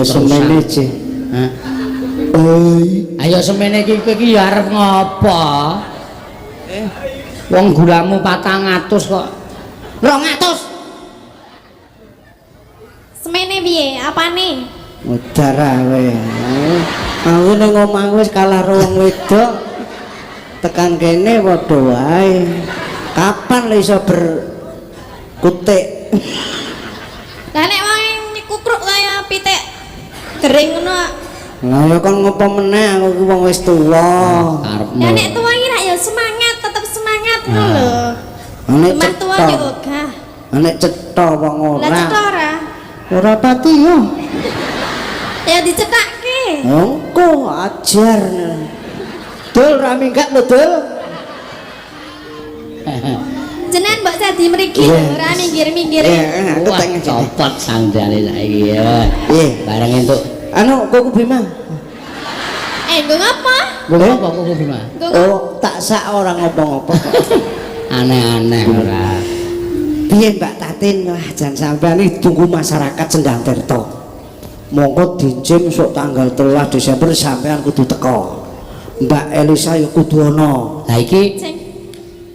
Ya semene sih. Hah? Oi. Ayo semene iki kowe iki ya arep ngopo? Wong gulamu 400 kok. 200. Semene piye? Apane? Modar awe. Aku ning omah wis kalah karo wong wedok. Tekan kene padha wae. Kapan lho iso berkutik? Lah nek wong kukruk kaya pitik kering ngono. Lah ya kon ngopo meneh aku ki wong wis tuwa. Karepmu. Lah nek tuwa iki rak ya semangat, tetep semangat ngono lho. Nek Lemah tuwa cetha. yo ogah. Nek cetha wong Lah ora. cetha ora? Ora pati yo. Ya dicethake. Engko ajar. Dul ra minggat lho, Dul. Jenengan mbok sadi mriki Iya. ora minggir-minggir. Iya, aku Wah, tak ngene. copot sandale saiki ya. Iya. Bareng entuk. Anu, kuku Bima. Eh, nggo ngapa? Nggo apa kuku Bima? Nggo ngapa? Oh, tak sak ora ngopo-ngopo. Aneh-aneh ora. Piye Mbak Tatin? Wah, jan sampean iki tunggu masyarakat Sendang Tirta. Monggo dinjim sok tanggal 13 Desember sampean kudu teko. Mbak Elisa ya kudu ana. Lah iki Sing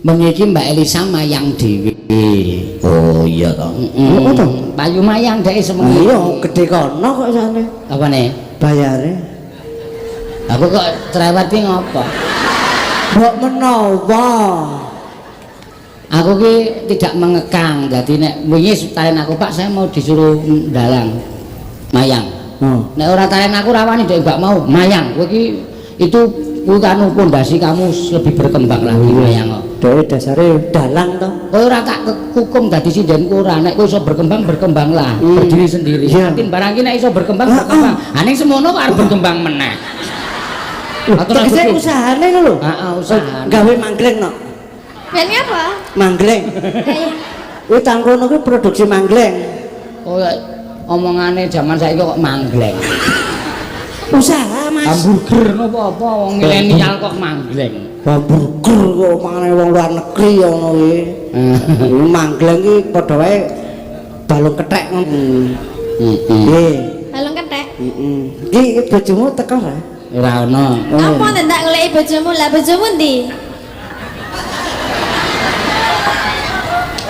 bengi iki Mbak Elisa mayang dhewe. Oh iya to. Oh, to? Payu mayang dhek semengi. Iya, gedhe kono kok jane Apane? bayare. Aku kok cerewet ki ngopo? Mbok menawa. Aku ki tidak mengekang. Dadi nek wingi talen aku, Pak, saya mau disuruh dalang mayang. Oh. Nek ora talen aku ra wani dhek gak mau mayang. Kowe ki itu kuwi kanu pondasi kamu lebih berkembang lagi mayang kok. Dhewe dasare dalang to. Kowe ora tak hukum dadi sindenku ora, nek kowe iso berkembang berkembanglah, berdiri sendiri. Iya. Yakin barang ki nek iso berkembang berkembang. Ha ning semono kok arep berkembang meneh. Atau Tegese usahane lho. Heeh, usahane. Gawe manggleng no. Ben ngapa? Manggleng. Ayo. Kuwi tangkono kuwi produksi manggleng. Oh, omongane jaman saiki kok manggleng. Usaha, Mas. Hamburger napa apa wong milenial kok manggleng. Hamburger kok mangane wong luar negeri ya ngono kuwi. Kuwi manggleng ki padha wae balung kethek ngono. Heeh. Nggih. Balung kethek. Heeh. Iki bojomu teko ora? Ora ono. Apa ndak goleki bojomu? Lah bojomu ndi?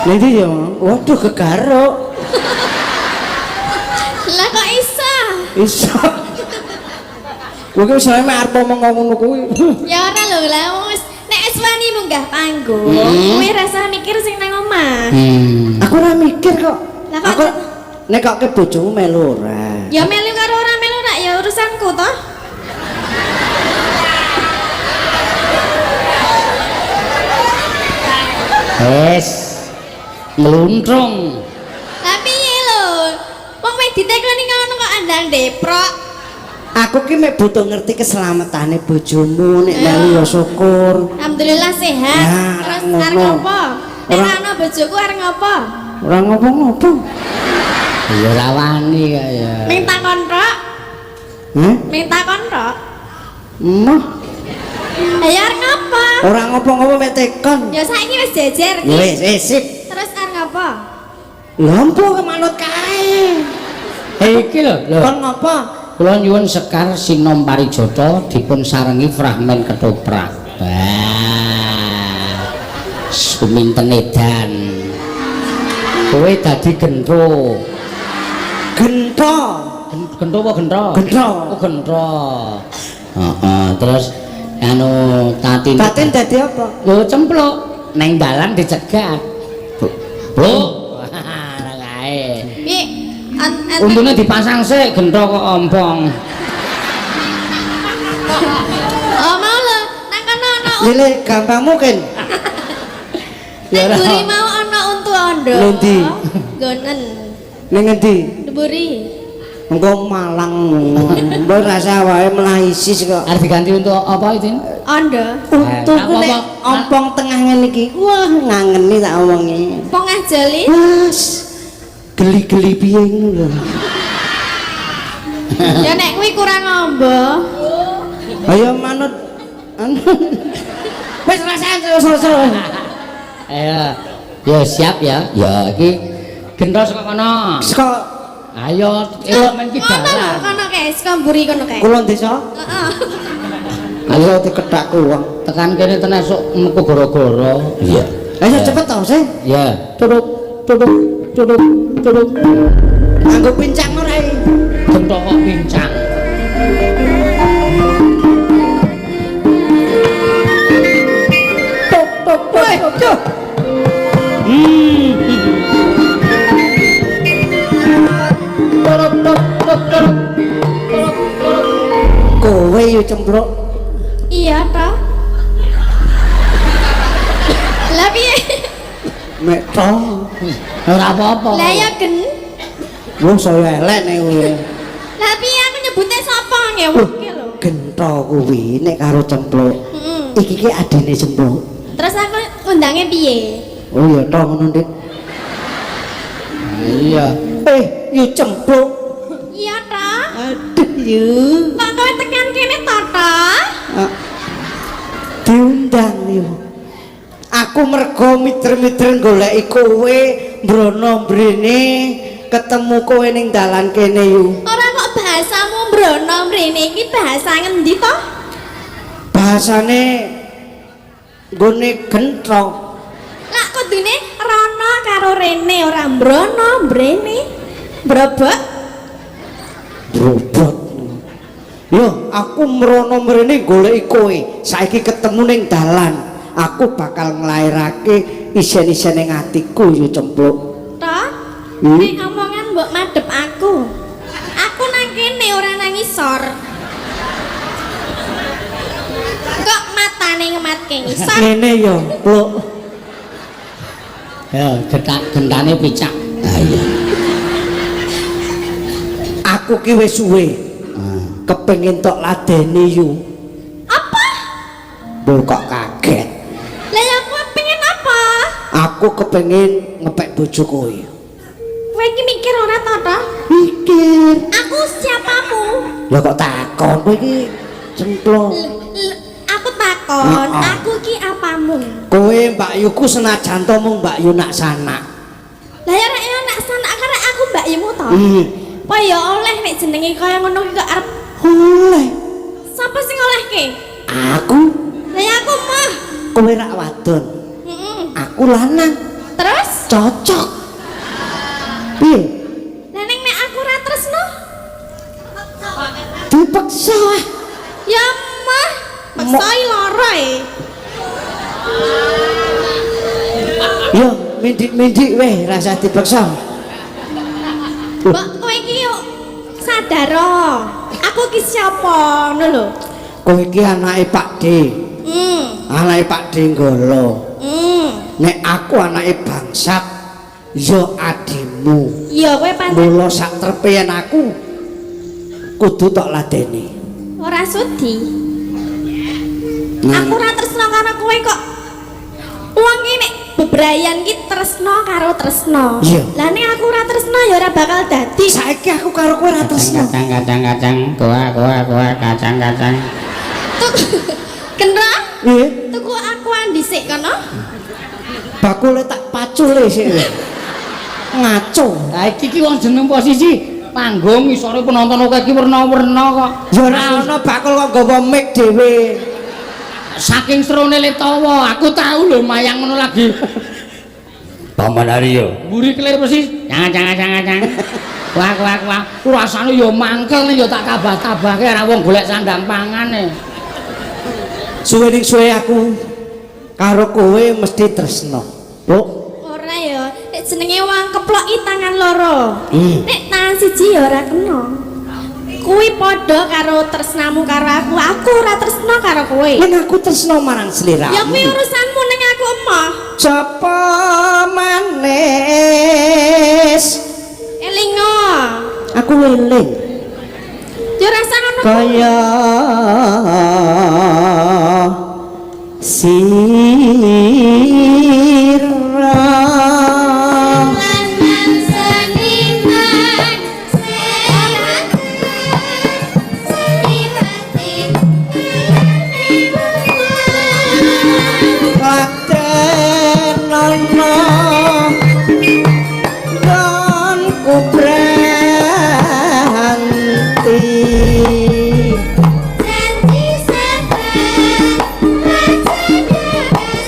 Nanti ya, waduh kegaruk. Lah kok iso? Iso. Kowe ki wis mek arep ngomong ngono kuwi. Ya ora lho, lah wong wis nek wis wani munggah panggung, kowe rasa mikir sing nang omah. Aku ora mikir kok. Lah kok Aku nek kok ke bojomu melu ora. Ya melu karo ora melu rak ya urusanku toh. Wes ngluntrung. Lah piye lho? Wong wis ditekoni ngono kok andang deprok. Aku ki mek butuh ngerti keselamatane bojomu nek melu ya syukur. Alhamdulillah sehat. Nah, Terus ngono. arep ngopo? Nek Ora- ana bojoku arep ngopo? Ora ngopo-ngopo. Ya ora wani kaya. Ming takon tok, Heh? ming takon tok. Emoh, Lah ya arep ngopo? ora ngopo-ngopo mek tekon. Ya saiki wis jejer Ya ki. wis, wis sip. Terus arep ngopo? Lha empo manut kae. Iki lho, lho. Kon ngopo? Kula nyuwun Sekar Sinom Parijata dipun sarengi fragmen ketoprak. Wah. Suminten edan. Kowe dadi gentro. Gento. Gentro apa gentro? Gentro. Oh, gentro. Heeh, terus anu Tatin. Tatin dadi apa? Lho cempluk neng dalan dicegat. Bu. Lah kae. Piye? Untune dipasang sik gentro kok ompong. Oh mau lho, nang kono ana Lele gampangmu ken. nang mburi mau ana untu ondo. Ngendi? Nggonen. Ning ngendi? Mburi. Engko Malang. Mbok rasa wae melah ISIS kok. Arep diganti untuk apa itu? Ondo. Untu Eh, ku nek apa-apa. ompong tengah ngene iki. Wah, ngangeni tak omongi. Pong ajali. Wes. Geli-geli piye ngono lho. Ya nek kuwi kurang ombo. Ayo manut. Anu. Wis rasane seru-seru. Ayo. Ya siap ya. Ya iki gentro saka kono. Saka Ayo, elok men ki Ngono lho, dalan. kono kae, saka mburi kono kae. Kulon desa. Heeh. Ayo dikethakku wong. Tekan kene tenan esuk meku gara-gara. Iya. Ayo cepet to, sih. Ya. Curug, curug, curug, curug. Nganggo pincang ora iki. Gentok kok pincang. Tok tok tok tok. Curug, tok, tok, curug. Curug, curug. Kowe yo cempluk. Iya toh. Lah piye? Mek to. Ora apa-apa. Lah ya gen. Wong saya elek nek kowe. Lah piye aku nyebute sapa ngewoke lho. Gento kuwi nek karo cempluk. Heeh. Iki ki adine cempluk. Terus aku ngundange piye? Oh iya to ngono, Dik. Iya. Yo cempluk. Iya toh. Aduh, yo. Kok kowe tekan kene to toh? Ah, diundang yo. Aku mergo miter-miter goleki kowe, mbrono mrene, ketemu kowe ning dalan kene yo. Ora kok bahasamu mbrono mrene iki bahasa ngendi toh? Bahasane nggone gentro. Lah kudune rono karo rene ora mbrono mrene. Brobok. Brobot. Yo, aku mrono mrene goleki kowe. Saiki ketemu ning dalan. Aku bakal nglairake isen-isen ning atiku yo cempluk. Toh? Hmm? Nek omongan mbok madhep aku. Aku nang kene ora nang ngisor. Kok matane ngematke ngisor? Ngene yo, Pluk. Ya, getak gentane picak. Ah iya. Aku ki wis suwe. Kepengin tok ladeni yu. Apa? Mbok kok kaget. Lah ya aku pengen apa? Aku kepengin ngepek bojo kowe. Kowe iki mikir ora to, toh? Mikir. Aku siapamu? Lah kok takon kowe iki cemplung. Aku takon, aku ki apamu? Kowe Mbak Yuku senajan to mung Mbak Yu nak sanak. Lah ya rek ya nak sanak karek aku Mbak Yumu to. Apa ya oleh nek jenenge kaya ngono ki kok arep Oleh. Sapa sing olehke? Aku. Lah ya aku mah. Kowe rak wadon. Heeh. Aku lanang. Terus? Cocok. Piye? Lah ning nek aku ora tresno? Dipaksa ah. Ya mah, paksai lara e. Yo, mindik-mindik weh rasa dipaksa. Mbok kowe iki yo sadar oh. Aku ki siapa ngono lho. Kowe iki anake Pak D. Anake Pak D Nggolo. Nek aku anake Bangsat, yo adimu. Ya kowe pancen Mula sak trepe yen aku kudu tok ladeni. ora sudi. Nah. Aku ora tresno karo kowe kok. Wong iki nek bebrayan ki tresno karo tresno. Iya. Lah nek aku ora tresno ya ora bakal dadi. Saiki aku karo kowe ora tresno. Kacang, kacang, kacang, koa, koa, koa, kacang, kacang. Tuku Kendra, Nggih. tuku akuan dhisik kono. Bakule tak pacule sik. Ngaco. Lah iki ki wong jeneng posisi panggung isore penonton akeh iki werna-werna kok. Ya ora ana bakul kok nggawa mic dhewe. Saking serone letawa, aku tahu lho mayang ngono lagi. Paman Aryo. Mburi kelir persis. Jangan jangan jangan jangan. Wah wah wah. Rasane ya mangkel ya tak tabah-tabahke ora wong golek sandang pangane. Suwe ning suwe aku karo kowe mesti tresno. Lho, Ora ya, nek jenenge wong keploki tangan loro. Hmm. Nek tangan siji ya ora kena. Kuwi padha karo tresnamu karo aku, aku ora tresno karo kowe. Ning aku tresno marang sliramu. Ya kuwi urusanmu ning aku emoh. Sapa manis? Elingo. Aku eling Ya rasa ngono kuwi. kaya sira. Lanang seniman sehat senipati Klaten ana lan kubret. Janji sabar aja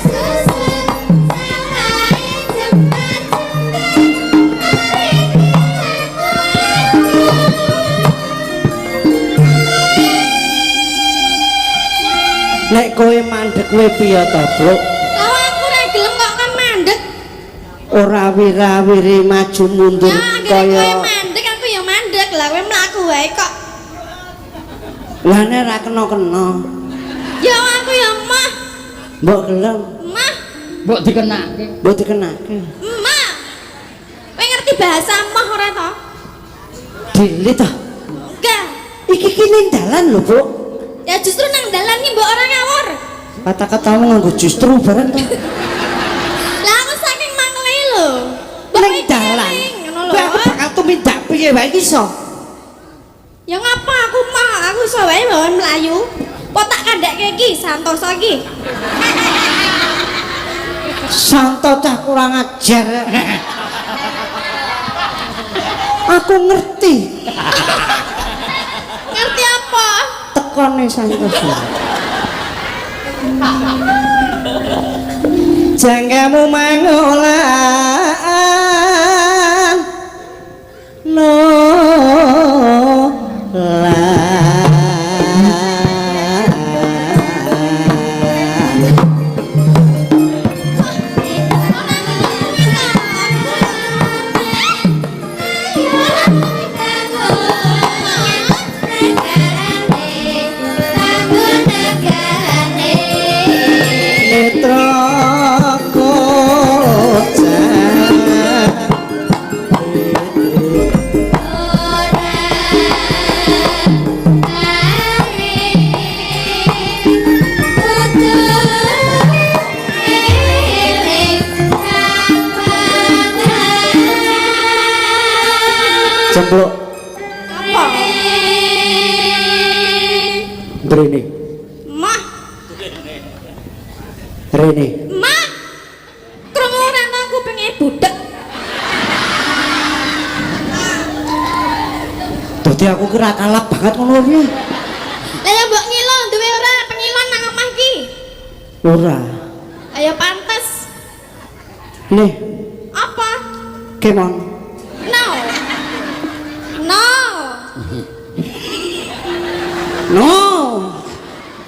susu salahe jembar Nek kowe mandek kowe piye to, Bro? Lah aku ora gelem kok kon mandek. Ora wira-wiri maju mundur Ya akhire kowe kaya mandek aku ya mandek. Lah kowe mlaku wae kok. Lah nek ora kena-kena. Ya aku ya mah. Mbok gelem, Mah, Mbok dikenake. mbok dikenake. mah. Kowe ngerti bahasa mah ora to? Dilit ta. Enggak. Iki ki ning dalan lho, Bu. Ya justru nang dalan ki mbok ora ngawur. Kata-katamu nganggo justru bareng to. Lah aku saking mangkele lho. Mbok Ning kowe dalan. keling, ngono lho. Kowe aku bakal tumindak piye wae iki iso. Ya ngapa aku mah, aku iso wae bawa mlayu. Po tak kandhake iki Santoso iki. Santo cah kurang ajar. Aku ngerti Ngerti apa? tekone Santoso. Jangkamu mangolan no Netra kocak. Cempluk Apa? mrene. Mah, Rene. mah. Krungu ora nang kupinge budek. Dadi aku ki ra kalap banget ngono piye? Lah ya mbok ngilo duwe ora pengilon nang omah ki. Ora. Ayo pantes. Nih, Apa? kemon. No. No. No.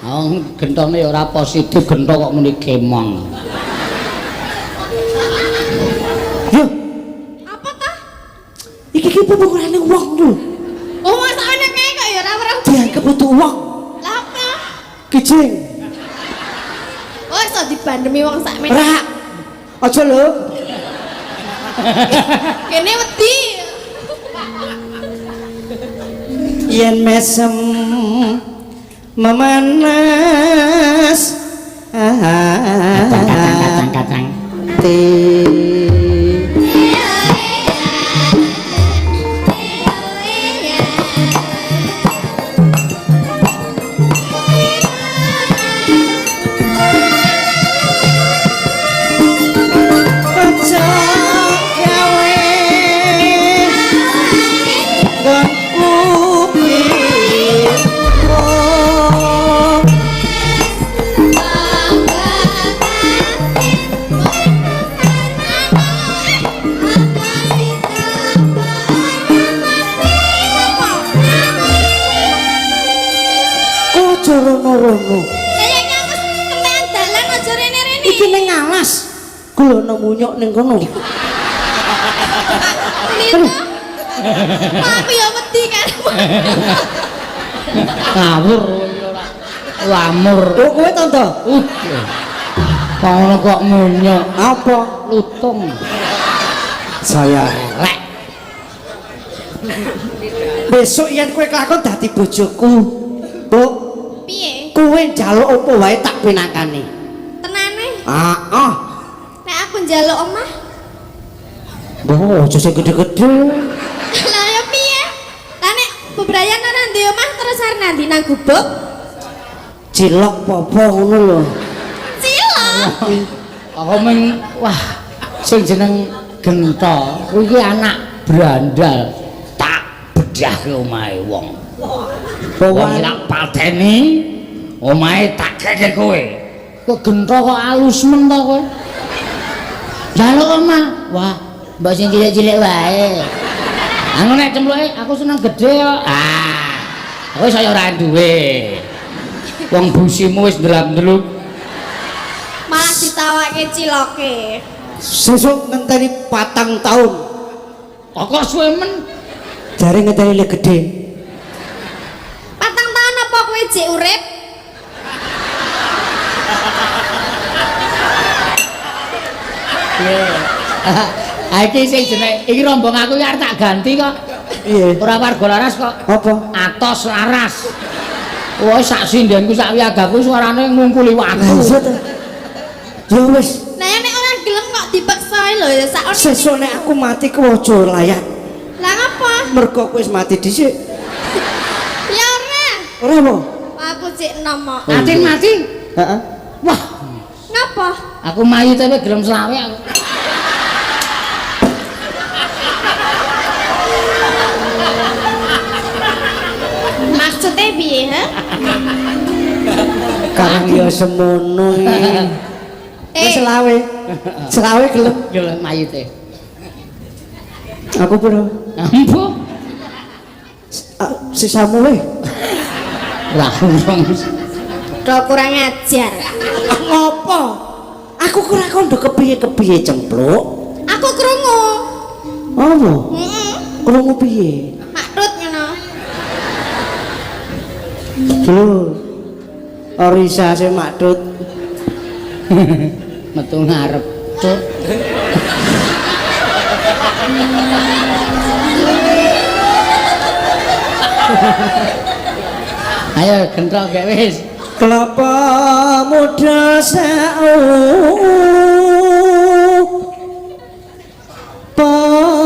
Wong gentone ya ora positif, gento kok muni kemong. Yo, Apa ta? iki ki pupurane wong lho. Oh, masakane kae kok ya ora weruh. Dianggep untuk wong. Lah apa? Kijing. Oh, iso dibandemi wong sakmene. Ora. Aja lho. Kene wedi. Yen mesem memanas Kacang kacang kacang. hati. Aja gawe nggonku pintu. Aja rono-rono. Kayaknya aku kentekan dalan aja rene-rene. Iki ning alas. Kulono munyuk ning kono. Lino. Aku ya wedi kan. Ngawur ya ora. Lamur. Oh, kowe to, Ndo? Kok ngono kok munyuk Apa? lutung. Saya Lek. besok yen kowe kelakon dadi bojoku. Bu, Piye? kowe njaluk opo wae tak pinakane. Tenane, Ah, ah. nek aku njaluk omah, Mbah, aja sing gede-gede. lah ya piye? Lah nek bebrayan ora ndek omah terus arep nanti nang gubuk? Cilok popo ngono lho. Cilok. Aku ming wah sing jeneng Gento kuwi iki anak brandal tak bedhahke omahe wong. Wong tak pateni omahe tak keke kowe. Kok gento kok alus men to kowe. Njaluk omah. Wah, mbok sing cilik-cilik wae. Anu nek cempluke aku seneng gedhe kok. Ah. Kowe saya ora duwe. Wong busimu wis ndelap-ndelup. Malah ditawake ciloke. Sesuk ngenteni 4 tahun. Kok suwe men? Jare ngenteni le gedhe. 4 tahun apa kowe jek urip? Piye? Ha iki sing jenenge iki rombong aku iki arep tak ganti kok. Piye? Ora warga laras kok. Apa? Atos laras. Wah, sak sindenku sak wiyagaku suarane ngungkuli watu. Lah iya to. Ya wis. Lah nek ora gelem kok dipeksa lho ya sak ono. Sesuk nek aku mati ku aja layat. Lah ngapa? Mergo kowe wis mati dhisik. Ya ora. Ora apa? Aku jek enom kok. Mati mati. Heeh. Wah, Ngapa? aku mayite kowe gelem selawe aku. Maksudnya piye, ha? Karang ya semono iki. Wis selawe. Selawe gelem. Gelem mayite. Aku piro? Ampuh. Sisamu le. Lah wong Kok kurang ajar. Ngopo? Aku ora kondo kepiye-kepiye cempluk. Aku krungu. Apa? Heeh. Krungu piye? Makrut ngono. Lho. Orisa sing maktut. Metu ngarep. Cuk. Ayo gentrok gek wis. Kelapa muda sau pamo.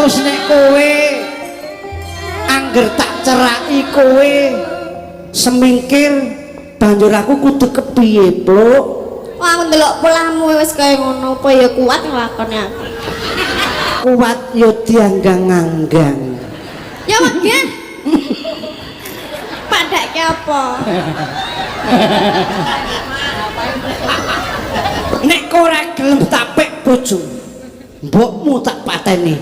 Terus nek kowe angger tak ceraki kowe semingkir banjur aku kudu kepiye, Pluk? Wah, aku ndelok polahmu wis kaya ngono, apa ya kuat nglakoni aku. Kuat ya dianggang-anggang. Ya wegah. Padake apa? Nek kowe ora gelem tak pek bojo, mbokmu tak pateni.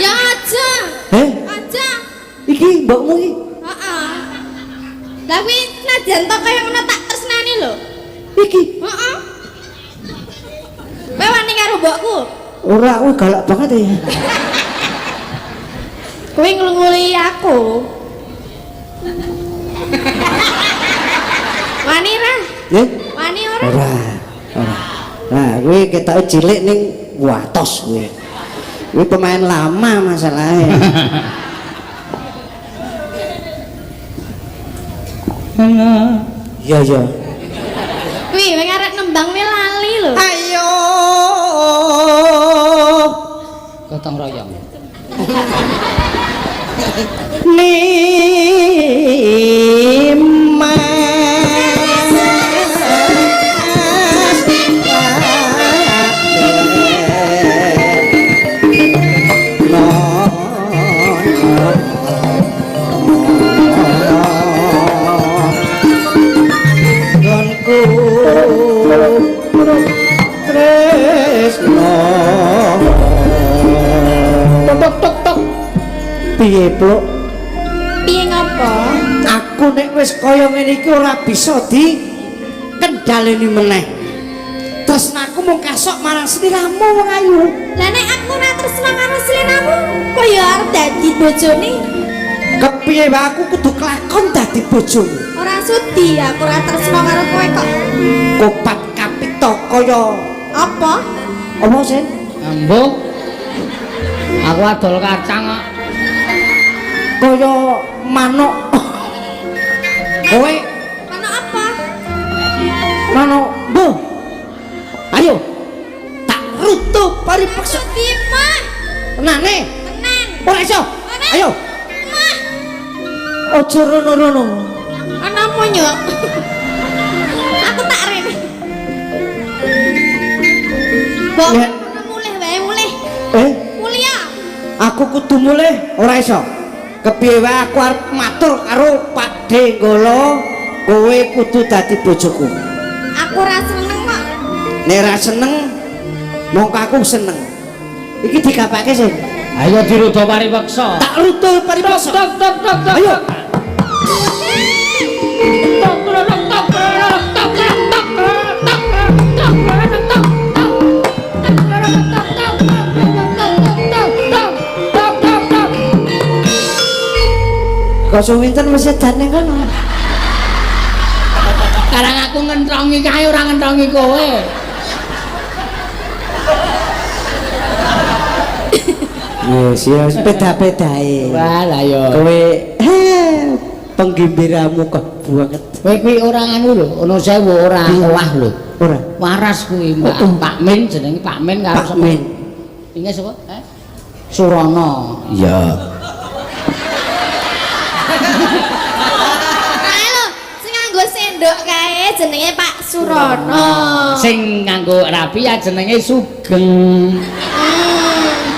Ya aja. Eh? Aja. Iki mbokmu iki? Heeh. Lah kuwi najan to kaya ngono tak tresnani lho. Iki? Heeh. Kowe wani karo mbokku? Ora, aku galak banget ya. Kowe nglunguli aku. Wani ra? Nggih. Wani ora? Ora. Ora. Nah, kuwi ketoke cilik ning watos kuwi. Kuwi pemain lama masalahnya. Iya, iya. Kuwi wong arek nembang wae lali lho. Ayo. Gotong royong. Tok tok tok. Piye, Pluk? Piye ngopo? Aku nek wis kaya ngene iki ora bisa dikendhaleni meneh. Tresnaku mung kasok marang sliramu wong ayu. Lah nek aku ora tresna karo sliramu, kok ya arep dadi bojone? Kepiye wae aku kudu kelakon dadi bojomu. Ora sudi aku ora tresna karo kowe kok. Kopat kapita kaya Apa? apa sih? Ambo. Aku adol kacang kok. Kaya manuk. Kowe Manuk apa? manuk mbuh. Ayo. Tak rutuh paripeksa. Sudi mah. Tenane. Tenan. Ora iso. Ora. Ayo. Mah. Aja rono-rono. Ana apa nyok? Aku tak rene. Mbok Nek. ngono mulih wae mulih. Eh, Mulih ya. aku kudu mulih ora iso. Kepiye wae aku arep matur karo Pakde Nggolo, kowe kudu dadi bojoku. Aku ora seneng kok. Nek ora seneng, mongko aku seneng. Iki digapake sih. Ayo dirudo paripeksa. Tak rutul paripeksa. Tok tok tok tok. Ayo. Tok tok tok tok tok tok tok tok tok tok Kok suwinten wis edan ning kono. Karang aku ngentrongi kae ora ngentrongi kowe. Wis ya beda-bedae. Wah, lah ya. Kowe penggimbiramu kok banget. Kowe kuwi ora anu lho, ono sewu ora owah lho. Ora. Waras kuwi, Mbak. Oh. Pak Min jenenge Pak Min karo Pak sapa? Min. Inge sapa? Eh? Surana. Iya. Kae lho, sing nganggo sendok kae jenenge Pak Surono. Sing nganggo rapi ya jenenge Sugeng.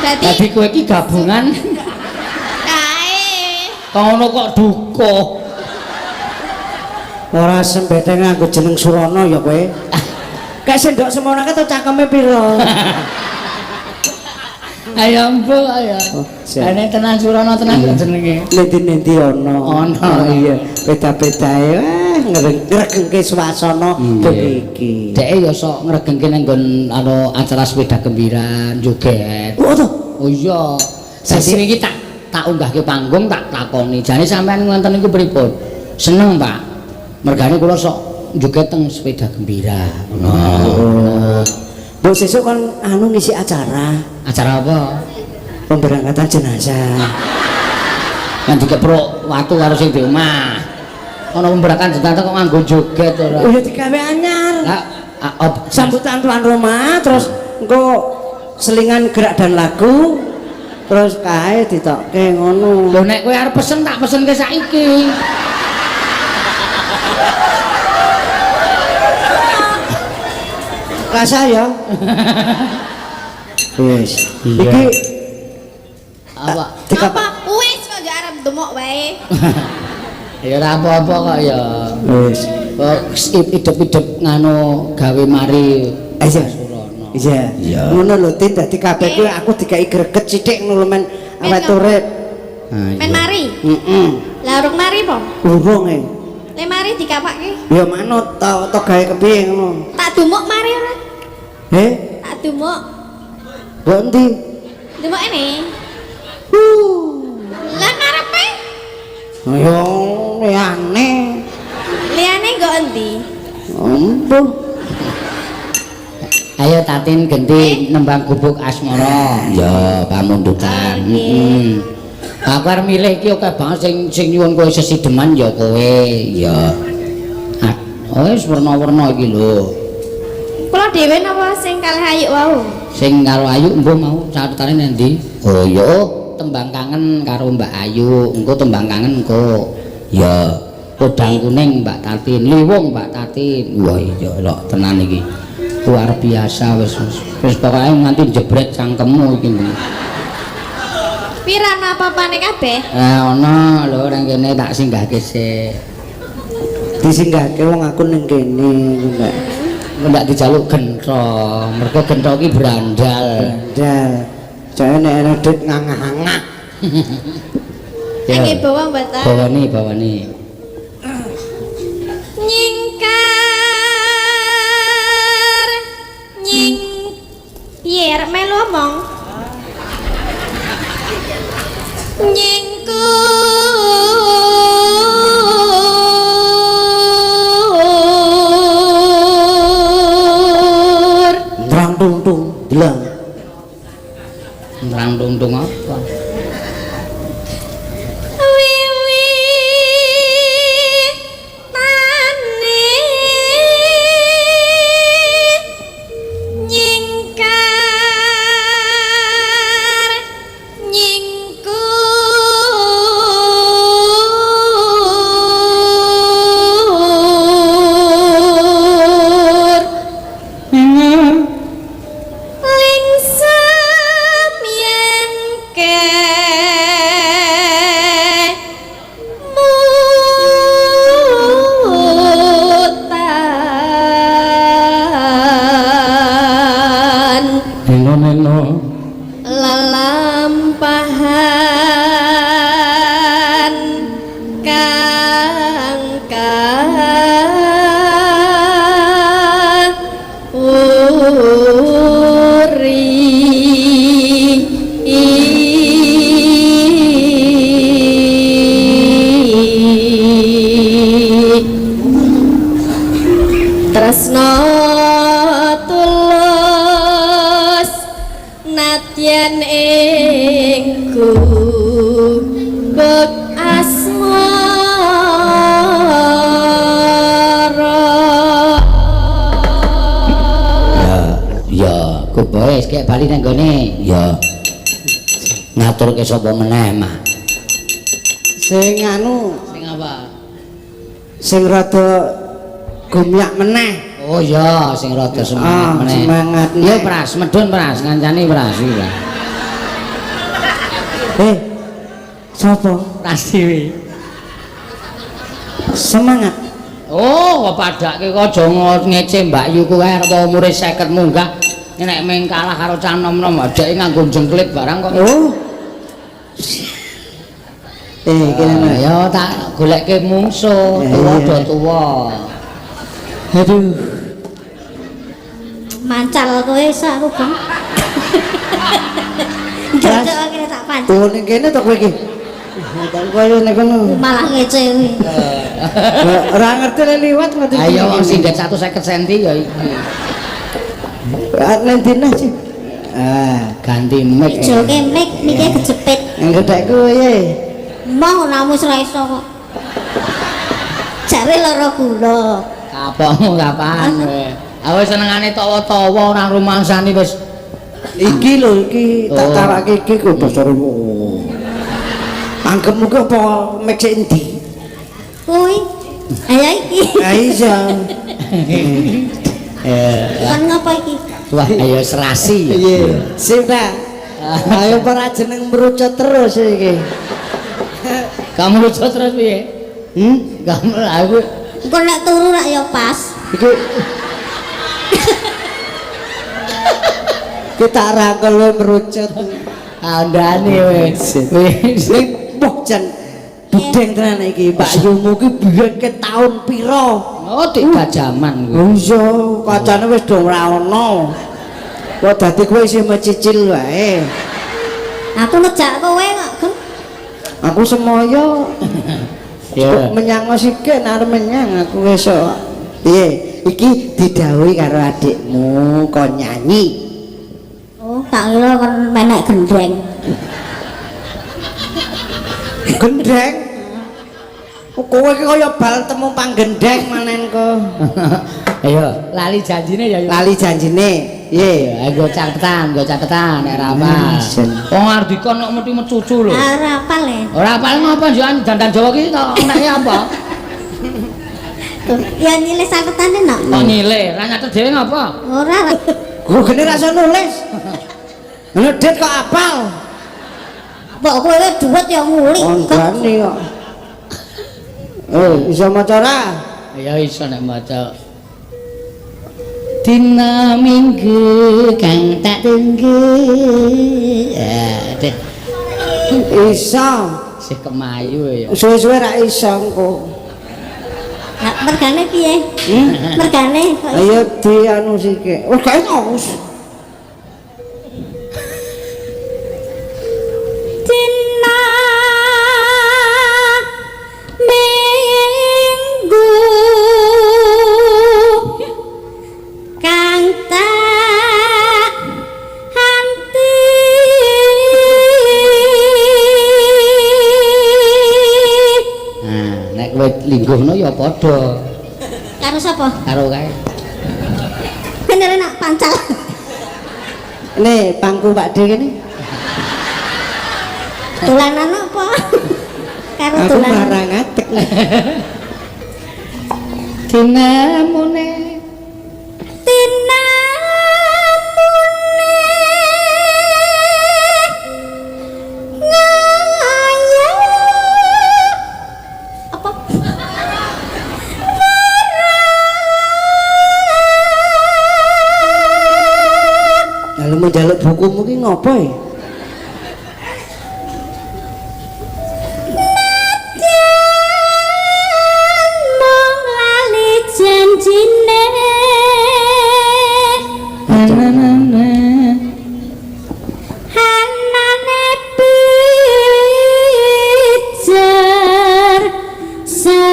Dadi Dadi kowe iki gabungan kae. kono kok dukuh. Ora sembete nganggo jeneng Surana ya kowe. Kayak sendok semono kae to cangkeme pira? Ayo mbok ayo. Oh, siap. Ane tenan Surana tenan kok jenenge. Nendi-nendi ana. Ana. Oh, iya, beda-bedae wah ngregengke suasana bengi iki. Dheke ya sok ngregengke nang nggon anu acara sepeda gembira joget. Oh to. Oh iya. Dadi niki tak tak unggahke panggung tak takoni. Jane sampean ngonten niku pripun? Seneng, Pak. Mergane kula sok joget teng sepeda gembira. Oh. Mbok sesuk kon anu ngisi acara Acara apa? pemberangkatan jenazah. Kan dikepruk watu karo sing di omah. Ana pemberangkatan jenazah kok nganggo joget ora. Oh ya digawe anyar. Lah, Sambutan tuan rumah terus engko selingan gerak dan lagu terus kae ditokke ngono. Lho nek kowe arep pesen tak pesenke saiki. Rasa ya. Wis. Iya. Iki Apa? dikap Apa? Wis kok yo arep ndemok wae. Ya ora apa-apa kok ya. Wis. Kok idep-idep nganu gawe mari. Iya. Surana. Iya. Iya. Ngono lho Tin dadi kabeh kuwi aku dikai greget sithik ngono lho men awet urip. Men mari. Heeh. Lah urung mari po? Urung e. Le mari dikapake. Ya manut to to gawe kepiye ngono. Tak dumuk mari ora? Heh, Tak dumuk. mbok endi? Dumuk ene. Lah karepe? Yo liyane. Liyane nggo endi? Embuh. Ayo Tatin genti nembang gubuk asmara. Ya, pamundutan. Oke. Heeh. Aku arep milih iki akeh banget sing sing nyuwun kowe sesideman ya kowe. Iya. Ah, oh wis werna-werna iki lho. Kula dhewe napa sing kalih Ayu wau? Sing karo Ayu mbuh mau catetane nang ndi? Oh iya, oh, tembang kangen karo Mbak Ayu. Engko tembang kangen engko. Iya. Podang kuning Mbak Tatin, liwung Mbak Tatin. Wah iya lok tenan iki. Luar biasa wis wis. Wis pokoke nganti jebret cangkemmu iki. Piran apa-apane kabeh? Eh ana lho nang kene tak singgahke sik. Disinggahke wong aku ning kene enggak. Engko ndak dijaluk gentho. Mergo gentho iki brandal. Brandal. Jane nek ana duit ngangah-angah. Ya. Nggih bawa mboten? Bawane, bawane. Nyingkar melu omong. Nyingkur Ndrang tung tung delang. Ndrang tung tung apa? Wiwitane nyingkar nyingkur lingsem yen kemutan Neno neno. lelampahan kang uri tresno tulus natyan ing gubuk asmara. Ya, kuboe wis kek bali nang gone. Ya. Ngaturke sapa meneh, Mah? Sing anu, Sing apa? sing rada gumyak meneh. Oh iya, sing rada semangat Ah, meneh. semangat Ya meneh. Pras, medun Pras, ngancani Pras iki. Pras. Eh. Sapa? Pras dhewe. Semangat. Oh, kok padake kok aja ngece Mbak Yu kuwi arep umure 50 munggah. Nek meng kalah karo cah nom-nom dheke nganggo jengklit barang kok. Oh. Eh, kene Ah, ya tak golekke mungsuh, Ya, tuwa iya. do tuwa. Aduh. Mancal kowe iso aku, Bang. Pras. Cocok akhirnya tak pancal. Tuh ning kene to kowe iki. Tak kowe ning kono. Malah ngece kuwi. Ora ngerti le liwat ngerti. Ayo wong singget 150 cm ya iki. Ah, nang dina sih. Ah, Ganti mic. Joke mic mike kejepit. yang gedhekku piye? Mau namu wis ora iso kok. Jare lara gula. Kapokmu kapan kowe? Aku senengane tawa-tawa ora rumangsani wis. Iki lho iki tak Oh. tawake iki ku dasare. Anggepmu ki apa mic sik endi? Kuwi. Ayo iki. Ah iya. Kon ngapa iki? Wah, ayo serasi ya. Iya. Sip ta. Ayo para jeneng merucut terus iki. Kamu lucu terus piye? Hmm? Kamu aku Engko nek turu rak ya pas. Iki kita rangkul we merucut. kandhane wis. Wis. Ning wah jan budeng tenan iki Mbak Yumu ki biyen ke taun pira? Oh, tiga jaman kuwi. Oh iya, kacane wis do ora ono. Kok dadi kowe isih mecicil wae. Aku ngejak kowe kok, Gun. Aku semoyo Ya. menyang sik arep menyang aku wis kok. Piye? Iki didhawuhi karo adikmu kon nyanyi. Oh, tak kira kon menek gendeng. Gendeng. Oh, kowe iki kaya bal temu panggendeng manen kok. Ayo, lali janjine ya. Lali janjine. Piye? Ayo nggo catetan, nggo catetan nek ora apal. Jen. Wong Ardika nek mesti mecucu lho. Ah, ora apal e. Ora apal ngopo njukan dandan Jawa ki tok enake apa? Tuh, ya nyilih catetane nok. Kok nyilih, ra nyatet dhewe ngopo? Ora. Gue gene ra iso nulis. Ngono dit kok apal. Mbok kowe duit ya ngulik. Kandhane kok. Eh, iso maca ora? Ya iso nek maca. Dina Minggu kang tak tunggu. Ah, deh, Iso. sih kemayu ya. Suwe-suwe ra iso engko. Lah mergane piye? Hmm? Mergane kok iso? Ayo di anu sike. Wis gak iso. Wis. Kowe lingguhno ya padha. Karo sapa? Karo kae. Bener nak pancal. Nih, pangku Pak D kene. Dolanan apa? Karo Aku dolanan. marang ngadeg. Dinamune Tinamune ngaya apa? Lalu mau njaluk bukumu ki ngopo ya? Mong lali janjine hanane pijer semaya.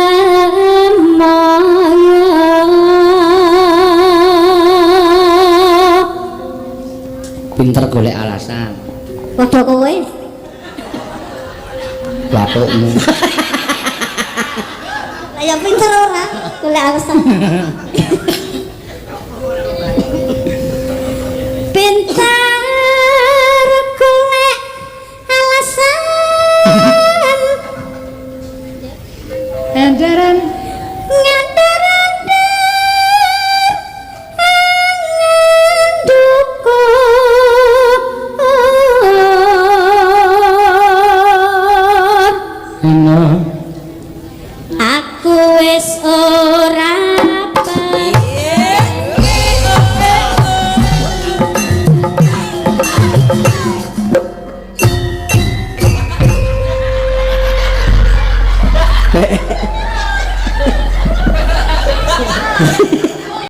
Pinter golek alasan. Padha kowe. Bathukmu. Lah ya pinter ora golek alasan. Pinter golek alasan. Endaran Ngandar-andar angan dukur. Eno. Aku wis ora